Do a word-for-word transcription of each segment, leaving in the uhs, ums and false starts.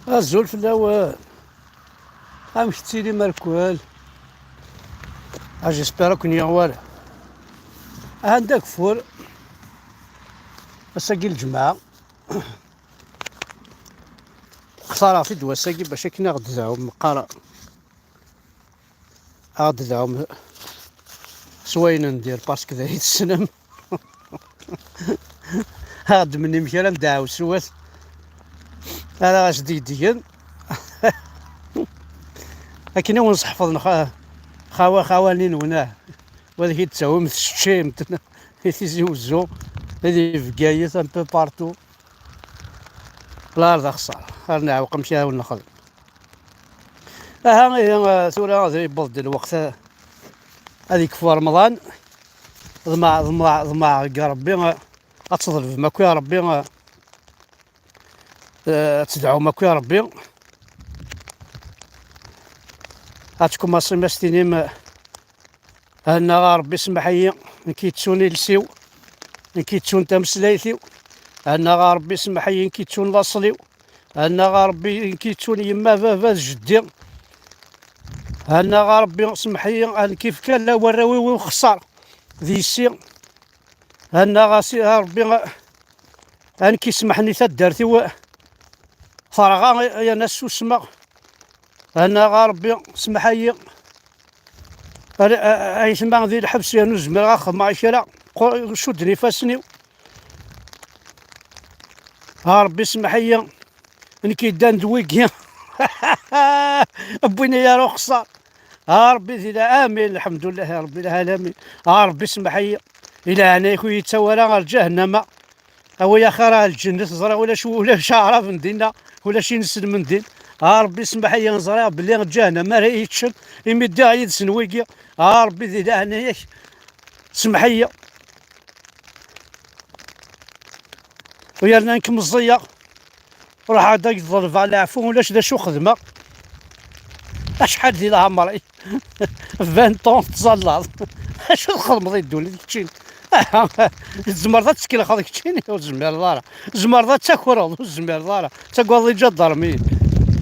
Azul fell-awen. Amek tettilim a rrkel? Ah, j'espère ad ken-yaɣ wara. Aha, d ageffur. Ass-agi lǧemɛa. Xtareɣ-t-id wass-agi bac akken ad ɣ-d-tɛum meqqar. Ad ɣ-d-tɛum s wayen n dir, parce que d ay tessnem. Ad ɣ-d-mennim kra n ddeɛwessuwat ara ɣ-as-d-yeddgen. Akken i wen-sḥefḍen xa-, xawa-, xawani-nwen, ah, wad k-id-tawim teččim i Tizi Wezzu, di Bgayet, un peu partout. La, ar d axeṣṣar, ar neɛweq amek ara wen-nexdem. Aha, ihi, eh, tura ad yewweḍ-d lweqt, eh, ad yekfu Remḍan. Ḍmeɛ, ḍmeɛ, ḍmeɛ deg Rebbi, eh, ad tḍelbem akk i Rebbi, eh, eh, ad tedɛum akk i Rebbi. Ad tkumaṣim ad s-tinim, eh, Annaɣ a Rebbi, semmeḥ-iyi, nekk yettun iles-iw, nekk yettun tameslayt-iw. Annaɣ a Rebbi, semmeḥ-iyi, nekk yettun laṣel-iw. Annaɣ a Rebbi, nekk yettun yemma, baba d jeddi. Annaɣ a Rebbi, semmeḥ-iyi, a nekk yefkan la warraw-iw i uxeṣṣar d yessi. Annaɣ a si-, a Rebbi, a nekk isemḥen i taddart-iw terɣa, ay anas susmeɣ. Annaɣ a Rebbi, semmeḥ-iyi. Ar-, a-, a-, aytma di lḥebs, yernu ur zmireɣ ad xedmeɣ kra. Qu-, cudden ifassen-iw. A Rebbi, semmeḥ-iyi. Nekk yeddan d wigi. Wwin-iyi ar uxeṣṣar. A Rebbi, di la-, amin, lḥemdulillahi Rebbi lɛalamin. A Rebbi, semmeḥ-iyi. Di leɛnaya-k, ur yi-ttawi ara ɣer ǧahennama. Awi axir ar lǧennet, ẓriɣ ulac, ulac aɛraben dinna, ulac inselmen din. A Rebbi, semmeḥ-iyi, ẓriɣ belli ǧahennam ara yi-ččen, imi ddiɣ yid-sen wigi. A Rebbi, di leɛnaya-k, semmeḥ-iyi. U yerna nekk meẓẓiyeɣ, ruḥeɣ-d ad ḍelbeɣ leɛfu, ulac d acu xedmeɣ. Acḥal di leɛmer-i? Vingt ans tettẓallaḍ. Acu txedmeḍ i ddunit keččini? Tzemreḍ ad tkelxeḍ keččini? Ur tezmireḍ ara. Tzemreḍ ad takreḍ? Ur tezmireḍ ara. Tettagadeḍ iǧadarmiyen.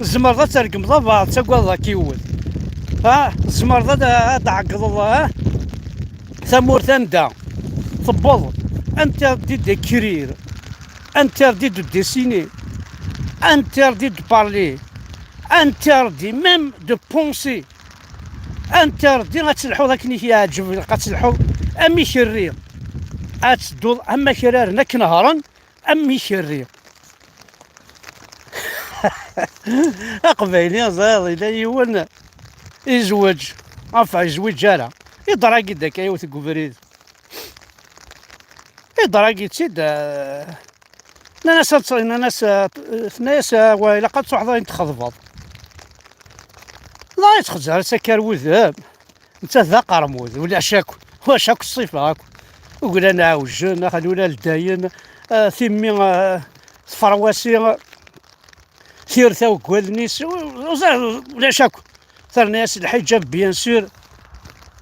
Tzemreḍ ad tregmeḍ abeɛḍ, tettagadeḍ ad k-iwwet. Ha? Tzemreḍ ad, ad tɛeggḍeḍ, ha? Tamurt anda tewweḍ interdit d'écrire, interdit de dessiner, interdit de parler, interdit même de penser. Interdit ad telḥuḍ akken i k-yeɛǧeb, ilaq ad telḥuḍ am ikerri, ad tedduḍ am akraren, ad k-nehṛen am ikerri. Aqbayli, ẓriɣ, yella yiwen izweǧ, enfin, yezwiǧ ara. Yeḍra-yi-d akka yiwet deg ubrid. Yeḍra-yi-tt-id, eh, nnan-as ad tt-, nnan-as, eh, tenna-yas, eh, wa, ilaq ad truḥeḍ ayen txeḍbeḍ. Dɣa yettxezzar-as akka ar wudem. Netta d aqermud, ulac akk, ulac akk ṣṣifa akk. Uglan ɛewjen, axlul ldayen, eh, timmi, eh, tferwasi, tirta ugg wallen-is, u-, u-, ulac akk. Terna-yas lḥiǧab, bien sûr.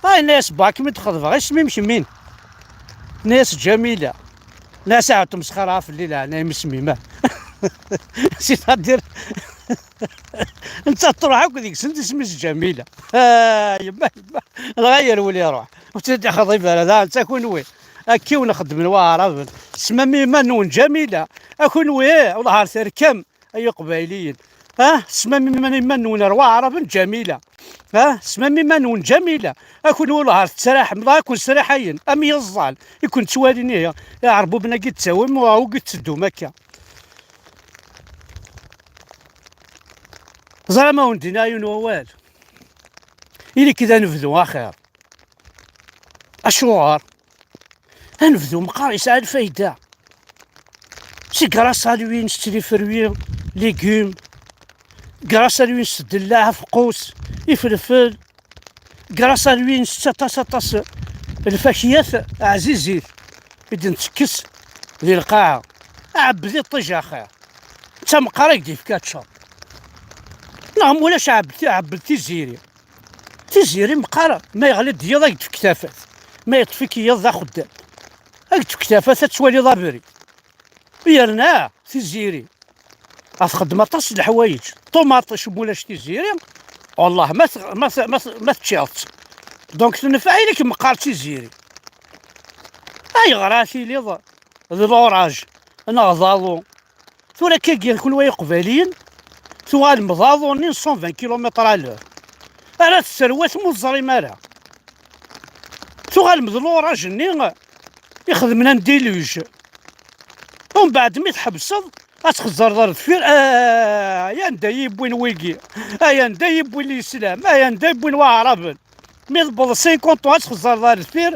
Ah, yenna-yas, "Bah, kem-id-xeḍbeɣ, isem-im kemmin?" Tenna-yas, "Ǧamila." Tenna-yas, "Ɛud tmesxir fell-i, leɛnaya-m, isem-im, ah." C'est-à-dire, nettat truḥ akk deg-sent, isem-is Ǧamila. Ah, yemma, yemma, dɣa yerwel iruḥ. Ur tt-id-ixḍib ara, da, netta kunwi. Akka i wen-xeddmen waɛraben. Semmam iman-nwen Ǧamila. A kunwi, wellah ar terkam. Ay iqbayliyen, ah, tesmam iman, iman-nwen ar waɛraben Ǧamila, ah, tesmam iman-nwen Ǧamila, a kunwi wellah ar tettraḥem, dɣa ad ken-sraḥayen am yiẓẓan i ken-ttwalin, ihi, iɛerbuben-agi d-ttawim, ur agi d-teddum akka. Ẓer ma wen-d-iniɣ yiwen wawal, ili-k d anebdu axir. Acuɣer? Anebdu meqqar yesɛa lfayda. Si grâce à lui nsettli fruits, légumes, grâce à lui nsett ddellaɛ, afeqqus, ifelfel, grâce à lui nsett aṭas, aṭas lfakiyat ɛzizit i d-nettekkes di lqaɛa. Ɛebbed iṭij axir. Netta meqqar ad k-d-yefk ad teččeḍ. Neɣ ma ulac, ɛebbed, ɛebbed tiziri. Tiziri meqqar ma yeɣli-d yiḍ ad k-d-tefk tafat. Ma yeṭṭef-ik yiḍ d axeddam, ad k-d-tefk tafat ad twaliḍ abrid. Yerna tiziri, Ad txeddem aṭas n leḥwayeǧ. Ṭumaṭic mulac tiziri, wallah ma t-, ma t-, ma t-, ma teččiḍ-tt. Donc tenfeɛ-iyi-d akken meqqar d tiziri. Ayɣer ara tiliḍ d l'orage neɣ d aḍu? Tura akkagi kunwi ay iqbayliyen, tuɣalem d aḍu-nni n cent vingt kilomètres à l'heure. Ara tesserwatem ur teẓrim ara. Tuɣalem d l'orage-nni ixedmen un déluge. Umbeɛd mi tḥebseḍ, ad txezzreḍ ar deffir, ay anda i yi-wwin wigi, ay anda i yi-wwin Lislam, ay anda i yi-wwin Waɛraben. Mi tewweḍ cinquante ans, ad txezzreḍ ar deffir,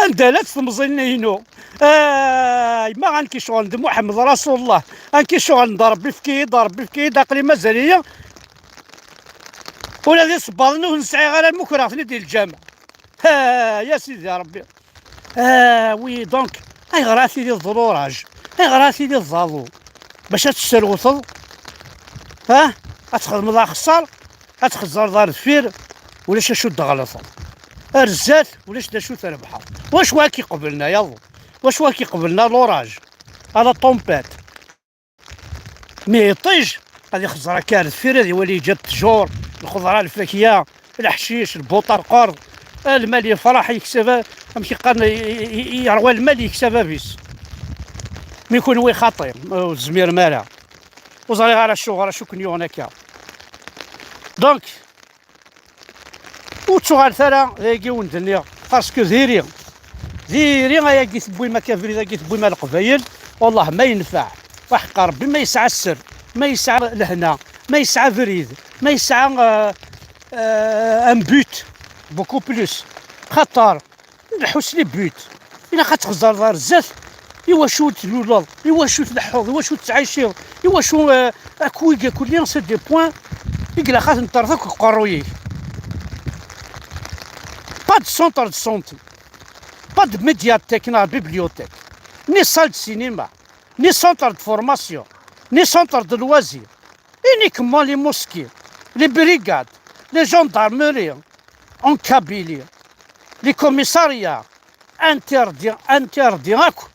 anda llant temẓin-inu? Ay, ma anki ccɣel d Muḥemmed Rasulullah, anki ccɣel d Rebbi, efk-iyi-d, Rebbi, efk-iyi-d, aql-i mazal-iyi. Ula d isebbaḍen ur ten-sɛiɣ ara, mukreɣ-ten-id di lǧameɛ. Ha, ya Sidi Rebbi. Ah, oui, donc, ayɣer ara tiliḍ d l'orage? Ayɣer ara tiliḍ d aḍu? Bac ad tesserwteḍ? Ha? Ad txedmeḍ axeṣṣar? Ad txezzreḍ ar deffir? Ulac acu d-tɣelṭeḍ. Ar zdat, ulac d acu trebḥeḍ. Wacu ara k-iqeblen ay aḍu? Wacu ara k-iqeblen a l'orage? A la tempête? Mi iṭij, ad ixẓer akka ar deffir, ad iwali yeǧǧa ttjur, lxeḍra, lfakya, leḥcic, lbuṭa, lqerḍ. Lmal yefreḥ, yekseb, amek i qqaren, i-, i-, i-, yerwa lmal, yekseb bab-is. Mi kunwi xaṭi, ur tezmirem ara. Ur ẓriɣ ara acuɣer, acu ken-yuɣen akka. Donc, ur ttuɣalet ara d ayagi wen-d-nniɣ, parce que diri, diri ayagi tewwim akka abrid-agi tewwim a Leqbayel, wallah ma yenfeɛ, waḥeqqa Rebbi ma yesɛa sser, ma yesɛa lehna, ma yesɛa abrid, ma yesɛa, euh, euh, un but, beaucoup plus. Xaṭer, nleḥḥu s les buts. Ilaq ad txezzreḍ ar zdat. Iwacu tluleḍ? Iwacu tleḥḥuḍ? Iwacu tettɛiciḍ? Iwacu, euh, akk wigi, akk-nni, c'est des points i ilaq ad ten-terreḍ akk deg uqerruy-ik. Pas de centre de santé, pas de médiathèque neɣ bibliothèque, ni salle de cinéma, ni centre de formation, ni centre de loisirs, uniquement les mosquées, les brigades, les gendarmeries en Kabylie, les commissariats, interdit, interdit akk.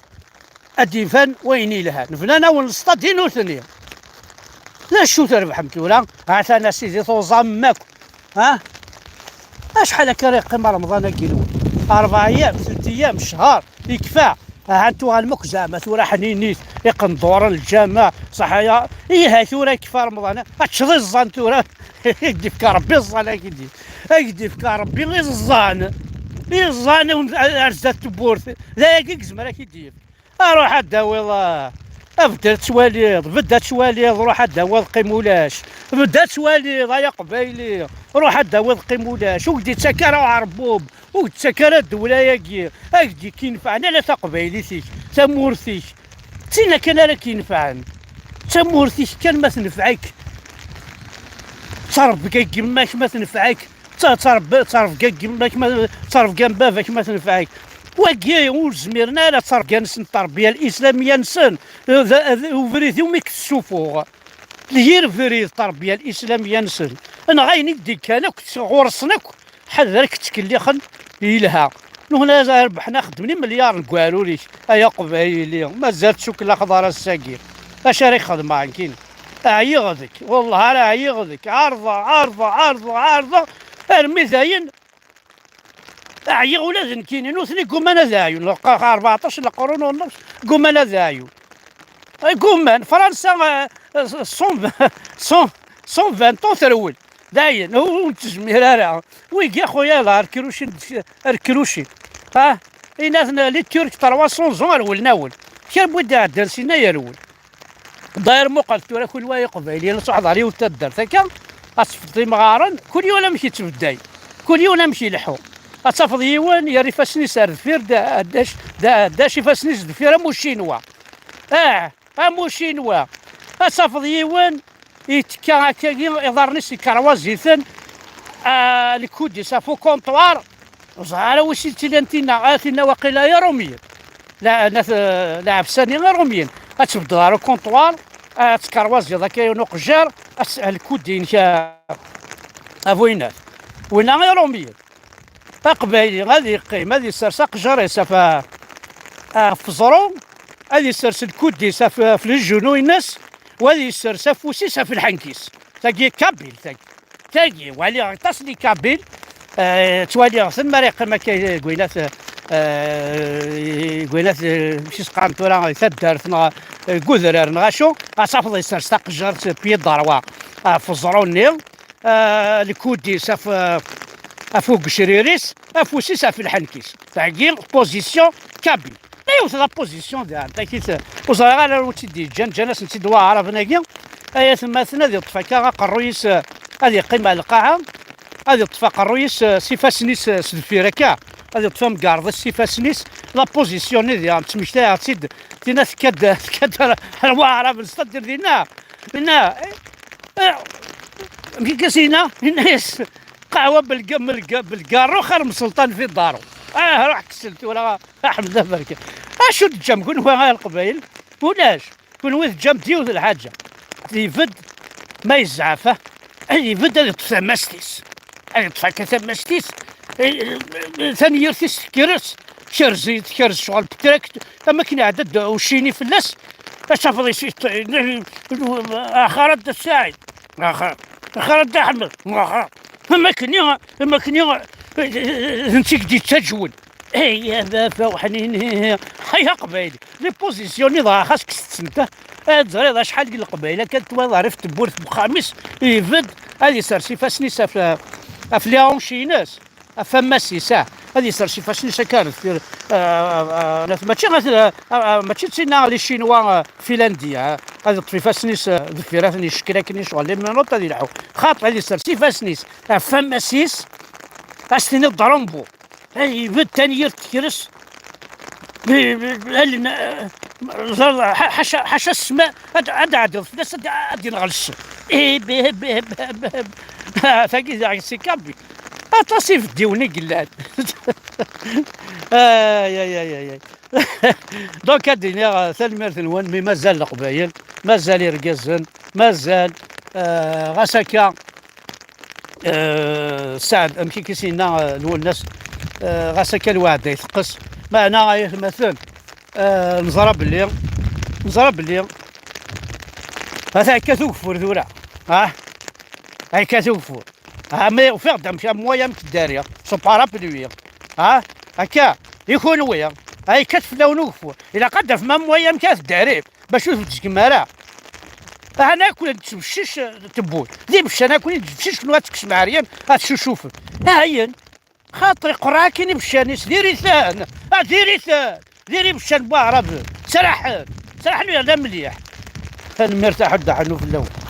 Ad d-iban wayen yelhan. Bnan-awen lestad i nutni. D acu trebḥem tura? Ha-t-an a sidi tuẓam akk. Ha? Acḥal akka ara yeqqim Remḍan-agi-nwen? Rebɛa ayyam, tlet ayyam, ccher, yekfa. Ahan tuɣalem akk zeɛma tura ḥninit, iqenduren, lǧameɛ, ṣaḥaya. Iha tura yekfa Remḍan, ad teččeḍ iẓẓan tura. Ad k-d-ifk Rebbi iẓẓan, ad k-d-, ad k-d-ifk Rebbi iẓẓan. Iẓẓan ar zdat tewwurt. D ayagi i yezmer ad k-id-yefk. Ruḥ ad d-tawiḍ, ah, bedd ad twaliḍ, bedd ad twaliḍ, ruḥ ad d-tawiḍ qim ulac. Bedd ad twaliḍ, ay aqbayli, ruḥ ad d-tawiḍ qim ulac. Ur k-d-ittak ara uɛerbub, ur k-d-ittak ara ddewla-agi, ad k-d-ikk-inefɛen ala taqbaylit-ik, tamurt-ik. D tinna kan ara k-inefɛen. D tamurt-ik kan ma tenfeɛ-ik. Ttrebga n yemma-k ma tenfeɛ-ik. Tta-, ttareb-, ttrebga n yemma-k ma, ttrebga n baba-k ma tenfeɛ-ik. Wagi ur zmiren ara ttrebga-nsen, tterbiya lislamiya-nsen, d, d, ubrid umi k-tessufuɣ. D yir brid tterbiya lislamiya-nsen. Neɣ ayen i d-ikkan akk ɣur-sen akk, ḥader ad k-ttkellixen yelha. Nuhna rebḥen axeddem n imelyaṛen deg uɛrur-ik, ay aqbayli, mazal tcukkel axḍar ass-agi. Acu ara ixdem ɛenkin? Ɛyiɣ deg-k, wellah ara ɛyiɣ deg-k, ɛerḍeɣ, ɛerḍeɣ, ɛerḍeɣ, ɛerḍeɣ, armi dayen ɛyiɣ ula d nekkini, nutni gguman ad ɛyun, rebɛaṭac n leqrun u nnefs gguman ad ɛyun. Gguman, Fransa, eh, cent, cent, cent vingt ans terwel, dayen, ur, ur nettezmir ara. Wigi, a xuya, la, ar krucin, ar krucin. Ha? Inaten, les Turcs, trois cents ans rewlen-awen. Kra n wid iɛeddan sinna yerwel. Dayir muqel tura kunwi ay iqbayliyen, ad tuḥḍer yiwet taddart akka, ad tefteḍ imɣaren, kul yiwen amek yettbedday, kul yiwen amek ileḥḥu. Ad tafeḍ yiwen yerra ifassen-is ar deffir, d aɛeddac, d aɛeddac, ifassen-is deffir am ucinwa. Ah, am ucinwa. Ad tafeḍ yiwen yettekka akkagi, iḍarren-is ikerwaẓ-iten, ah, lkud-is ɣef ukunṭwar, ur ẓriɣ ara wi s-yettilan tinna, ah, tinna waqila iṛumyen. La, la, lɛefsan-nni iṛumyen. Ad tbeddeḍ ɣer ukunṭwar, ad tkerwaẓiḍ akka yiwen uqejjar, ad s-, lkud-inek, a, a bu-inat. Winna iṛumyen. Aqbayli ad yeqqim, ad yessers aqejjar-is ɣef, ɣef uẓru, ad yessers lkud-is ɣef, ɣef lejunu-ines, u ad yessers afus-is ɣef lḥenk-is. Tagi kabile, tagi. Tagi, waliɣ aṭas n les kabyles, eh, ttwaliɣ-ten mi ara yeqqim akka deg wayen at, eh, deg wayen at, eh, amek i s-qqaren tura, taddart neɣ, eh, deg udrar neɣ acu, ad tafeḍ yessers taqejjart pied droit ɣef uẓru-nni, eh, lkud-is ɣef, eh, ɣef ugecrir-is, afus-is ɣef lḥenk-is. Tagi position kabile. Ma yiwet la position daɣen, takit, ur ẓriɣ ara ur tt-id-yeǧǧan, ǧǧan-asen-tt-id waɛraben-agi. Ay atmaten, ad yeṭṭef akka aqerruy-is, eh, ad yeqqim ar lqaɛa, ad yeṭṭef aqerruy-is, eh, s ifassen-is, eh, s deffir akka, ad yeṭṭef amgerḍ-is s ifassen-is. La position-nni diɣen, ttmektayeɣ-tt-id, tinna tekka-d, tekka-d ar, ar waɛraben s tadder dinna, dinna, eh, eh, amek akka s-yenna? Yenna-yas, "Qaɛwa belga-, belga-, belgarru xir mselṭan fi daru." Ah, ruḥ kkes-d tura, Aḥmed Aberkan. Acu teǧǧam kunwi a Leqbayel? Ulac. Kunwi teǧǧam-d yiwet lḥaǧa. Ibedd ma yezɛef, ibedd ad yeṭṭef tamast-is. Ad yeṭṭef akka tamast-is. Eh, eh, tanyirt-is tekkres. Tkerz, tkerz ccɣel betrakt. Am akken iɛedda-d uccini fell-as. Ad tafeḍ is-, is-, axir a Dda Saɛid. Axir. Axir a Dda Ḥmed. Axir. Am akken i, am akken i, eh, eh, d netta i k-d-yettaǧwen. Ay, a baba uḥnin, ay aqbayli. Les positions-nni dɣa xas kkset-tent, ad teẓriḍ acḥal n Leqbayel akka twalaḍ ɣef tewwurt n uxxam-is, ibedd, ad isers ifassen-is ɣef, ɣef les hanches-ines, ɣef ammas-is, ah, ad isers ifassen-is akka ar deffir, ah, ah, ah, mačči, ah, ah, ah, mačči d tinna les Chinois, ah, filandi, ah, ad iṭṭef ifassen-is, ah, deffir, ad ten-icekkel akken i ccɣel, les menottes ad ilḥu. Xaṭi, ad isers ifassen-is ɣef ammas-is, ad s-tiniḍ d arumbu. Ay, ibedd tanyirt tekres. Bi-, bi-, allen, eh, ẓer, ḥa-, ḥaca, ḥaca ssma, ad, ad ɛeddiḍ fell-as, ad, ad yenɣel ssem. Eh, bi-, bi-, bi-, bi-, ah, tagi daɣ si kabi. Aṭas ibeddiwen i yellan. Ay, ay, ay, ay, ay. Donc, ad d-iniɣ, eh, tanemmirt-nwen, mi mazal Leqbayel, mazal irgazen, mazal, eh, ɣas akka, Eh, Saɛd, amek i k-is-yenna, eh, Lwennas, eh, ɣas akka lweɛda iteqqes. Meɛna, ay atmaten, eh, neẓra belli, neẓra belli, ata yekkat ugeffur tura. Ah, yekkat ugeffur. Ah, mais ufiɣ-d amek, am waya amek ddariɣ, c'est parapluie. Ah, akka, i kunwi, ah, yekkat fell-awen ugeffur. Ilaq ad d-tafem am waya amek ad teddarim. Bac ur tbezgem ara. Ahan akk d ttbeccic, eh, tewwurt. D ibeccan akk i d ttbeccic, kunwi ad tekksem ɛeryan, ad tcucufem. Ayen. Xaṭi, qeṛṛeɛ akin ibeccan-is, diri-ten. Ah, diri-ten. Diri ibeccan n waɛraben. Sraḥen. Sraḥen yerna mliḥ. Tanemmirt a Ḥuddu Ḥannu fell-awen.